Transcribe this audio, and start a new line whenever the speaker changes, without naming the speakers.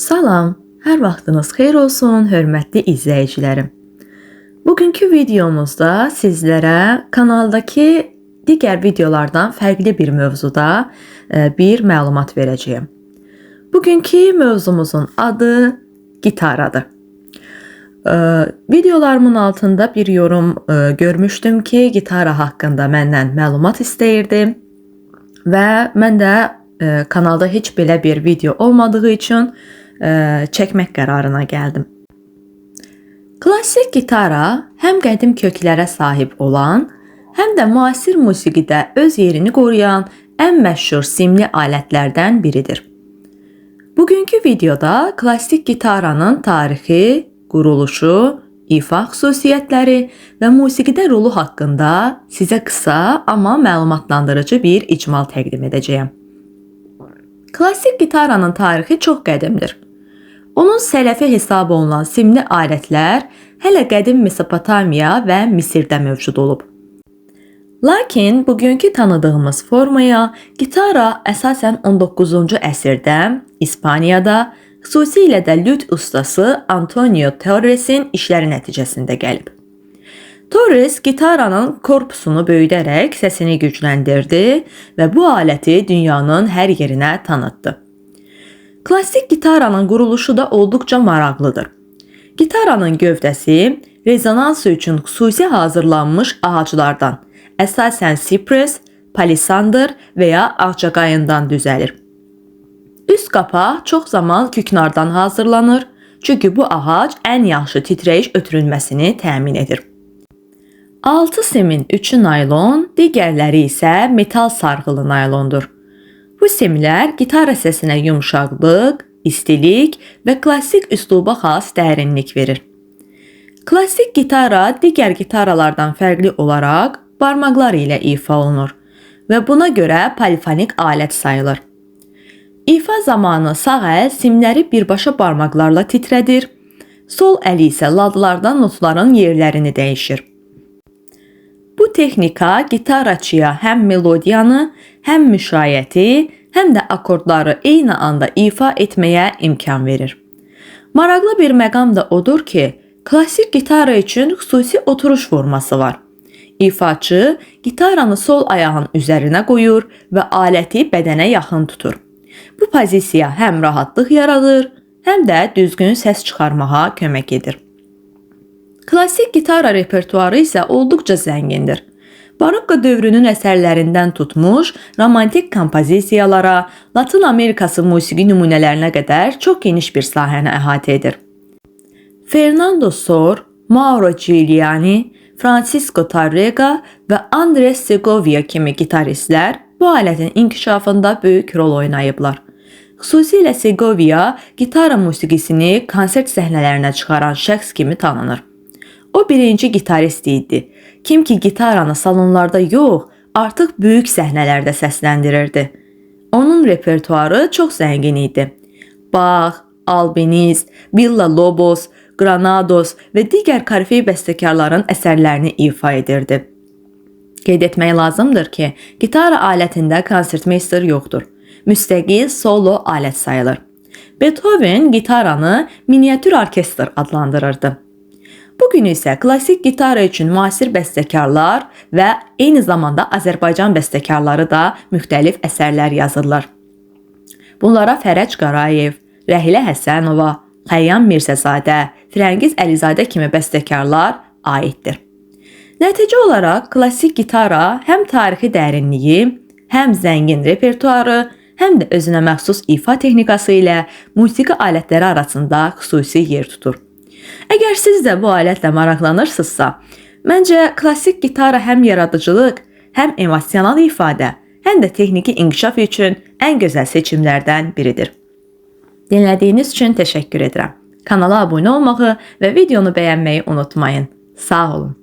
Salam, hər vaxtınız xeyir olsun, hörmətli izləyicilərim. Bugünkü videomuzda sizlərə kanaldakı digər videolardan fərqli bir mövzuda bir məlumat verəcəyim. Bugünkü mövzumuzun adı gitaradır. Videolarımın altında bir yorum görmüşdüm ki, gitara haqqında məndən məlumat istəyirdi və mən də kanalda heç belə bir video olmadığı üçün çəkmək qərarına gəldim. Klassik gitara həm qədim köklərə sahib olan, həm də müasir musiqidə öz yerini qoruyan ən məşhur simli alətlərdən biridir. Bugünkü videoda klassik gitaranın tarixi, quruluşu, ifa xüsusiyyətləri və musiqidə rolu haqqında sizə qısa, amma məlumatlandırıcı bir icmal təqdim edəcəyəm. Klassik gitaranın tarixi çox qədimdir. Onun sələfi hesab olunan simli alətlər hələ qədim Mesopotamiya və Misirdə mövcud olub. Lakin bugünkü tanıdığımız formaya gitara əsasən 19-cu əsrdə İspaniyada, xüsusilə də lüt ustası Antonio Torres'in işləri nəticəsində gəlib. Torres gitaranın korpusunu böyüdərək səsini gücləndirdi və bu aləti dünyanın hər yerinə tanıtdı. Klassik gitaranın quruluşu da olduqca maraqlıdır. Gitaranın gövdəsi rezonans üçün xüsusi hazırlanmış ağaclardan, əsasən sipres, palisander və ya ağcaqayından düzəlir. Üst qapaq çox zaman küknardan hazırlanır, çünki bu ağac ən yaxşı titrəyiş ötürülməsini təmin edir. 6 simin 3-ü naylon, digərləri isə metal sarğılı naylondur. Bu simlər gitara səsinə yumşaqlıq, istilik və klassik üsluba xas dərinlik verir. Klassik gitara digər gitaralardan fərqli olaraq barmaqlar ilə ifa olunur və buna görə polifonik alət sayılır. İfa zamanı sağ əl simləri birbaşa barmaqlarla titrədir, sol əli isə ladlardan notların yerlərini dəyişir. Bu texnika gitaraçıya həm melodiyanı, həm müşayiəti, həm də akordları eyni anda ifa etməyə imkan verir. Maraqlı bir məqam da odur ki, klassik gitara üçün xüsusi oturuş forması var. İfaçı gitaranı sol ayağın üzərinə qoyur və aləti bədənə yaxın tutur. Bu pozisiya həm rahatlıq yaradır, həm də düzgün səs çıxarmağa kömək edir. Klassik gitara repertuarı isə olduqca zəngindir. Barokko dövrünün əsərlərindən tutmuş romantik kompozisiyalara, Latın Amerikası musiqi nümunələrinə qədər çox geniş bir sahəni əhatə edir. Fernando Sor, Mauro Giuliani, Francisco Tarrega və Andres Segovia kimi gitaristlər bu alətin inkişafında böyük rol oynayıblar. Xüsusilə Segovia gitara musiqisini konsert səhnələrinə çıxaran şəxs kimi tanınır. O birinci gitarist idi. Kim ki gitaranı salonlarda yox, artıq böyük səhnələrdə səsləndirirdi. Onun repertuarı çox zəngin idi. Bach, Albeniz, Villa-Lobos, Granados və digər korifey bəstəkarların əsərlərini ifa edirdi. Qeyd etmək lazımdır ki, gitara alətində konsertmeyster yoxdur. Müstəqil solo alət sayılır. Beethoven gitaranı miniatür orkestr adlandırırdı. Bugün isə klassik gitara üçün müasir bəstəkarlar və eyni zamanda Azərbaycan bəstəkarları da müxtəlif əsərlər yazırlar. Bunlara Fərəc Qarayev, Rəhilə Həsənova, Xəyyam Mirzəzadə, Firəngiz Əlizadə kimi bəstəkarlar aiddir. Nəticə olaraq klassik gitara həm tarixi dərinliyi, həm zəngin repertuarı, həm də özünə məxsus ifa texnikası ilə musiqi alətləri arasında xüsusi yer tutur. Əgər siz də bu alətlə maraqlanırsınızsa, məncə klassik gitara həm yaradıcılıq, həm emosional ifadə, həm də texniki inkişaf üçün ən gözəl seçimlərdən biridir. Dinlədiyiniz üçün təşəkkür edirəm. Kanala abunə olmağı və videonu bəyənməyi unutmayın. Sağ olun.